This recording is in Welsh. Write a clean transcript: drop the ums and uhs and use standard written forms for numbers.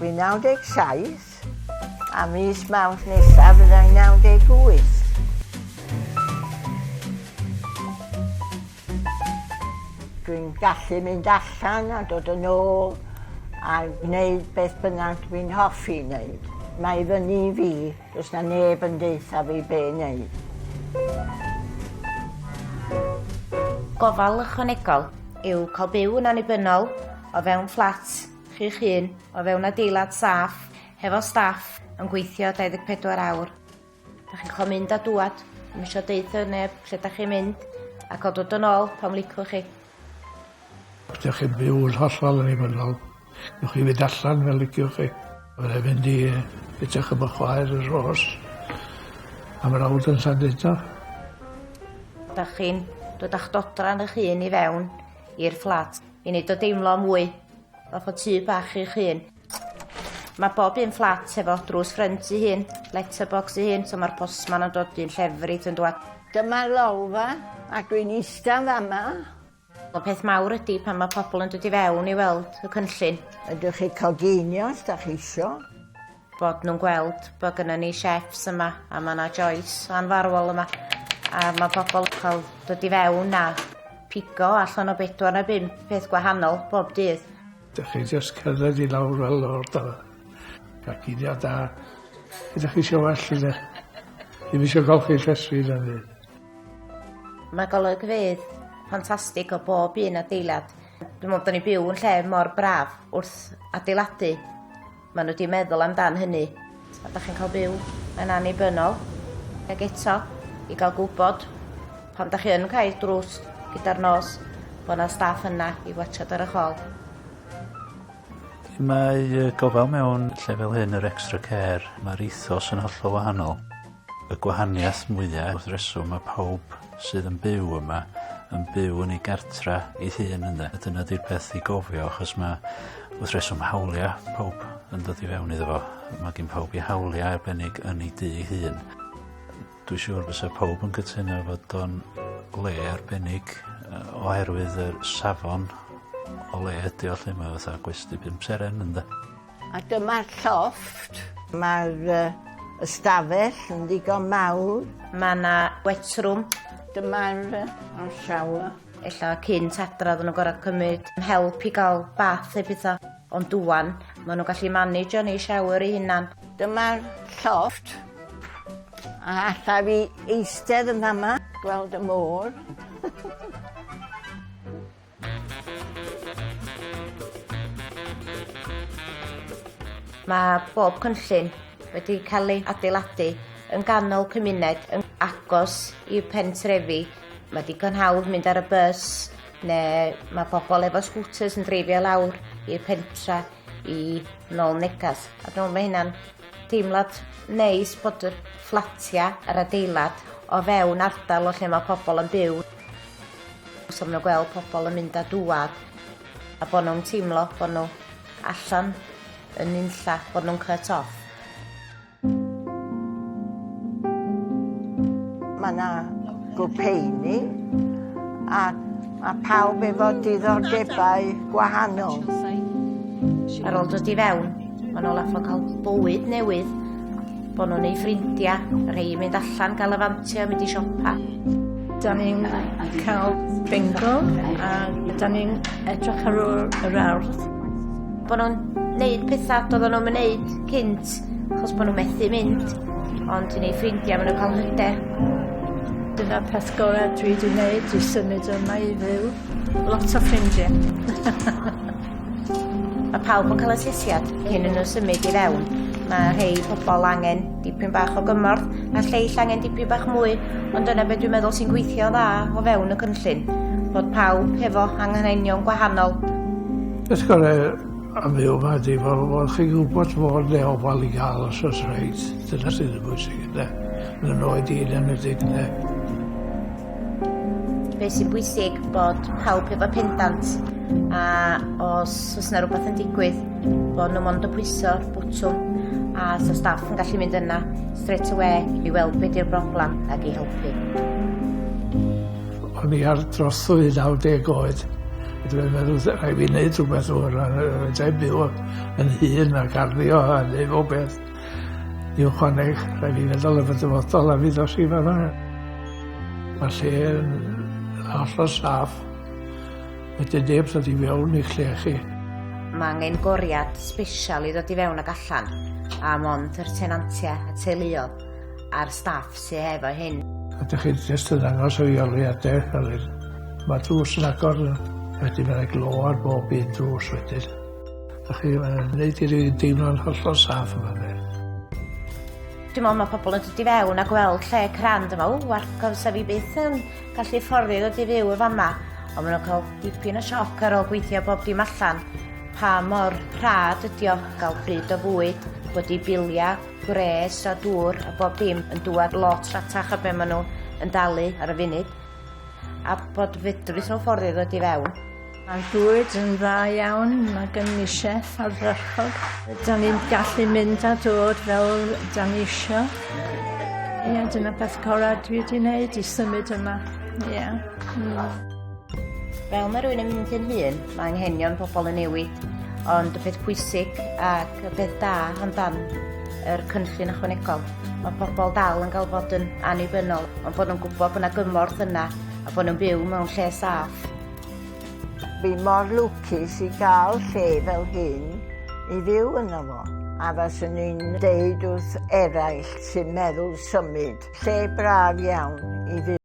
Dwi'n 97 a mis Mawrth nesaf fyddai'n 98. Dwi'n gallu mynd allan a dod yn ôl a gwneud beth bynnag dwi'n hoffi wneud. Mae i fyny i fi, does na neb yn deutha fi be i wneud. Gofal ychwanegol yw cael byw yn annibynnol o fewn fflat chi'ch hun, o fewn adeilad saff, hefo staff yn gweithio 24 awr. Da chi'n cael mynd a dŵad, ddim eisiau deutha neb lle da chi'n mynd, a cael dod yn ôl pan licwch chi. Ydych chi'n byw yn hollol annibynnol. Gewch chi fynd allan fel liciwch chi. Fydda i'n mynd i edrych am y chwaer y Rhos a mrawd yn Llandudno. Da chi'n dod â'ch dodran eich hun i fewn i'r fflat i wneud o deimlo mwy fath o tŷ bach i'ch hun. Mae bob un fflat efo drws ffrynt ei hun, letterbox ei hun, so mae'r postman yn dod un llefrith yn dwad. Dyma'r lolfa, a dwi'n ista fama. Y peth mawr ydy pan mae pobl yn dod i fewn i weld y cynllun. Ydych chi coginio os da chi isio. Bod nhw'n gweld bod gynnon ni chefs yma a mae yna Joyce anfarwol yma a mae pobl yn cael dod i fewn a pigo allan o bedwar neu bump peth gwahanol bob dydd. Dych chi jyst cerdded i lawr fel lord a cael cinio da. Ydych chi eisiau well ydych? Ddim eisiau golchi llestri na byd. Mae golygfeydd ffantastig o bob un adeilad. Dwi'n meddwl bod ni'n byw yn lle mor braf wrth adeiladu. Maen nhw wedi meddwl amdan hynny. A da chi'n cael byw yn annibynnol. Ac eto, i gael gwybod pan da chi yn cau drws gyda'r nos, bod 'na staff yna i watsiad ar eich ôl. Mae gofal mewn lle fel hyn, yr extra care, mae'r ethos yn hollol wahanol. Y gwahaniaeth mwyaf wrth reswm mae pawb sydd yn byw yma yn byw yn ei gartra ei hun ynde. A dyna 'di'r peth i gofio achos mae wrth reswm hawliau pawb yn dod i fewn iddo fo. Mae gen pawb ei hawliau arbennig yn ei dŷ ei hun. Dwi siŵr fysa pawb yn cytuno fod o'n le arbennig oherwydd yr safon o le ydi o lle mae fatha gwesty pum seren ynde. A dyma'r llofft. Mae'r uh, ystafell yn ddigon mawr. Mae yna wet room. Dyma'r uh, shower. Ella cynt adra oedden nhw'n gorfod cymryd help i gael bath neu pethau. Ond dwan, maen nhw'n gallu manage neu shower eu hunan. Dyma'r llofft. A alla fi eistedd yn fama, gweld y môr. Mae bob cynllun wedi cael ei adeiladu yn ganol cymuned, yn agos i'r pentrefi. Mae digon hawdd mynd ar y bws neu mae pobl efo scooters yn dreifio lawr i'r pentra i nôl negas. A dwi'n meddwl mae hynna'n teimlad neis bod y fflatiau a'r adeilad o fewn ardal o lle mae pobl yn byw. So maen nhw'n gweld pobl yn mynd a dŵad a bod nhw'n teimlo bod nhw allan yn unlla, bod nhw'n cut off. Mae yna gwpeini a mae pawb efo diddordebau gwahanol. Ar ôl dod i fewn, maen nhw'n laffo cael bywyd newydd, bod nhw'n eu ffrindiau, rhai yn mynd allan galafantio, mynd i siopa. Da ni'n cael bingo a da ni'n edrych ar ôl yr ardd. Bod nhw'n neud pethau doedden nhw'm yn neud cynt, achos bod nhw'n methu mynd, ond i neud ffrindiau, maen nhw'n cael hyder. Dyna'r peth gorau dwi wedi wneud i symud yma i fyw. Lot o ffrindiau. Mae pawb yn cael asesiad cyn i nhw symud i fewn. Mae rhei pobl angen dipyn bach o gymorth a lleill angen dipyn bach mwy, ond dyna beth dwi'n meddwl sy'n gweithio dda o fewn y cynllun, bod pawb hefo anghenion gwahanol. Peth gorau am fyw yma ydy bod, bod chi'n gwybod fod le ofal i gael os oes rhaid. Dyna sydd yn bwysig, ynde. Yn yn oed i yn enwedig, ynde. Be sy'n bwysig bod pawb efo pendant a os oes yna rhywbeth yn digwydd bod nhw mond yn pwyso'r bwtwm a so staff yn gallu mynd yna straight away i weld be di'r broblem ac i helpu. O'n i ar drothwy 90 oed. Dwi'n meddwl rhaid fi wneud rhywbeth o'r rhaid byw yn hun a garddio a neud bob beth. Ddim chwaneg, rhaid fi feddwl am y dyfodol a fi ddos i fan'na. Mae'r lle yn hollol saff. Wedyn neb ddod i fewn i'ch lle chi. Mae angen goriad sbesial i ddod i fewn ag allan, a mond yr tenantia a teuluodd a'r staff sydd efo hyn. A dych chi jyst yn dangos o ioliadau fel hyn. Mae'r drws yn agor, wedyn mae'n glo ar bob un drws wedyn. A chi, mae'n gwneud i rywun deimlo'n hollol saff yma. De. Dwi'n meddwl mae pobl yn dod i fewn a gweld lle crand yma. Ww, argof, sa fi byth yn gallu fforddio ddod i fyw y fama. Ond maen nhw'n cael dipyn o sioc ar ôl gweithio bob dim allan. Pa mor rhad ydi o gael pryd o fwyd, bod i biliau, gwres a dŵr a bob dim yn dŵad lot rhatach a be maen nhw yn dalu ar y funud. A bod fedrus nhw'n fforddio ddod i fewn. Mae'r bwyd yn dda iawn, mae gen ni chef ardderchog. Da ni'n gallu mynd a dod fel da ni isio. Ie, dyna beth gorau dwi wedi wneud i symud yma. Ie. Fel mae rhywun yn mynd yn hŷn, mae anghenion pobl yn newid, ond y peth pwysig ac y peth da amdan yr cynllun ychwanegol, mae pobl dal yn cael bod yn annibynnol, ond bod nhw'n gwybod bod yna gymorth yna a bod nhw'n byw mewn lle saff. Fi mor lwcus i gael lle fel hyn i fyw yno fo. A faswn i'n deud wrth eraill sy'n meddwl symud, lle braf iawn i fyw.